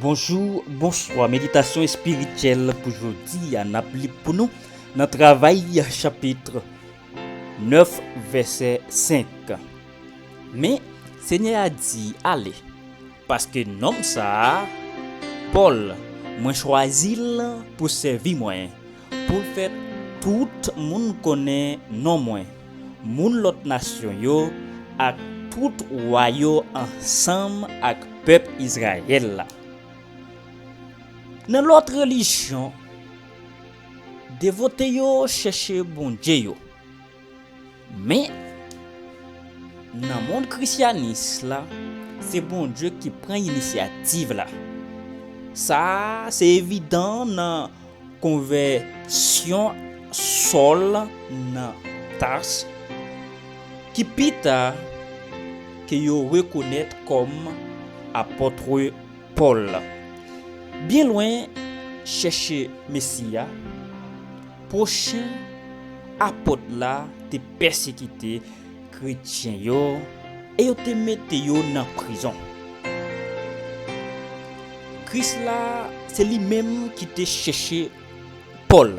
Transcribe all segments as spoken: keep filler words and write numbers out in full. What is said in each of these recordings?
Bonjou, bonswa. Meditasyon espirityèl pou jodi a, n ap li pou nou nan Travay, chapit nèf, vèsè senk. Men, Senyè a di, ale, paske nonm sa a, Pòl, mwen chwazi l pou sèvi mwen, pou l fè tout moun konnen non mwen, moun lòt nasyon yo, ak tout wa yo ansanm ak pèp Izrayèl la. Nan lòt relijyon, devote yo chèche bondye yo. Men, nan mond krisyanis la, se Bondye ki pran inisyativ la. Sa a, se evidan nan konvèsyon Sòl nan Tas, ki pita ke yo rekonèt kòm apòt Pòl. Byen lwen chèche Mesi a, pwochen apòt la te pèsekite kretyen yo e yo te mete yo nan prizon. Kris la, se li menm ki te chèche Pòl,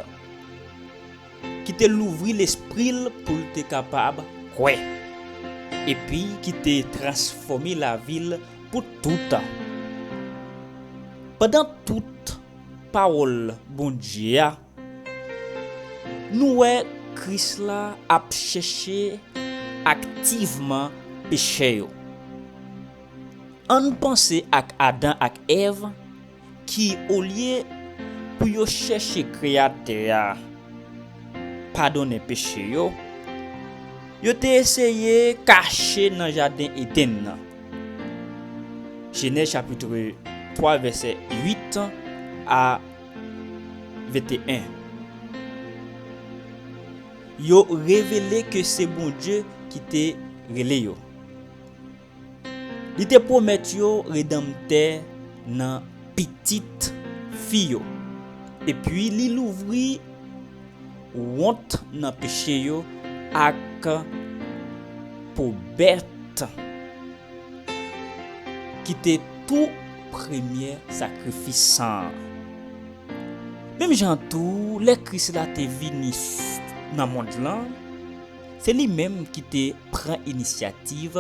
ki te louvri lespri l pou l te kapab kwè, epi ki te transfòme lavi l pou toutan. Pandan tout pawòl Bondye a, nou wè Kris la ap chèche aktivman pechè yo. Ann panse ak Adan ak Èv ki, olye pou yo chèche Kreyatè a padonnen peche yo, yo te eseye kache nan jaden Edenn nan. Jenèz chapit twa, vèsè uit a venteyen. Yo revele ke se Bondye ki te rele yo. Li te pwomèt yo redanmtè nan pitit fi yo. Epi li louvri wont nan peche yo ak po bèt ki te tou premye sakrifis san an. Menm jan tou, lè Kris la te vini s-, nan mond lan, se li menm ki te pran inisyativ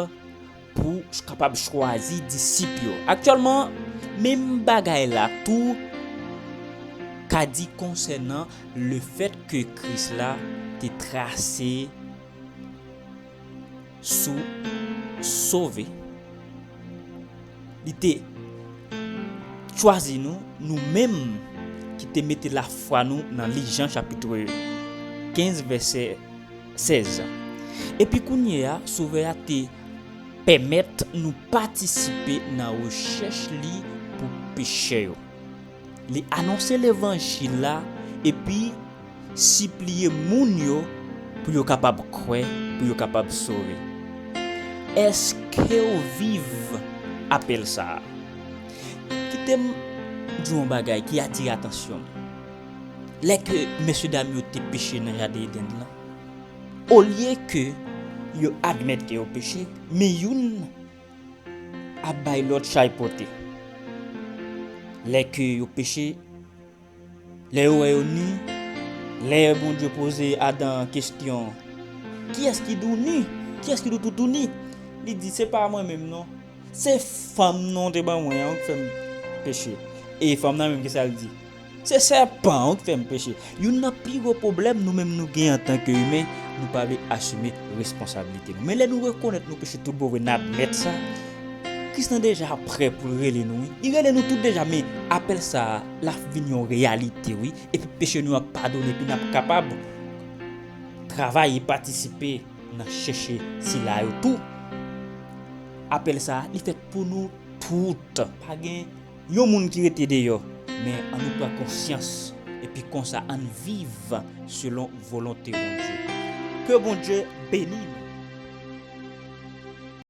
pou ch-, kapab chwazi disip yo. Aktyèlman, menm bagay la tou ka di konsènan lefèt ke Kris la te trase sou sove. Li te chwazi nou, nou menm ki te mete lafwa nou nan li. Jan chapit kenz, vèsè sèz. Epi kounye a, Sovè a te pèmèt nou patisipe nan rechèch li pou pechè yo. Li anonse levanjil la epi sipliye moun yo pou yo kapab kwè, pou yo kapab sove. Èske w viv apèl sa a? Kite m di w yon bagay ki atire atansyon m. Lè ke mesyedam yo te peche nan jaden Edenn lan, olye ke yo admèt ke yo peche, men youn ap bay lòt chay pote. Lè ke yo peche, lè yo wè yo ni, lè Bondye poze Adan kesyon, "Kiyès ki di w ni? Kiyès ki di w tout ou ni?" Li di, "Se pa mwen menm non. Se fanm nan w te ban mwen an ki fè m peche." E fanm nan menm, kisa l di? "Se sèpan an ki fè m peche." Youn nan pi gwo pwoblèm nou menm nou gen antanke imen, nou pa vle asime responsablite nou. Men lè nou rekonèt nou peche tout bon vre, n admèt sa, Kris lan deja prè pou l rele nou, wi. Li rele nou tout deja, men apèl sa a, l ap vin yon reyalite, wi. Epi peche nou ap padone, epi n ap kapab travay e patisipe nan chèche sila yo tou. Apèl sa a, li fèt pou nou tout. Pa gen yon moun ki rete deyò, men ann nou pran konsyans, epi konsa ann viv selon volonte Bondye. Ke Bondye beni nou.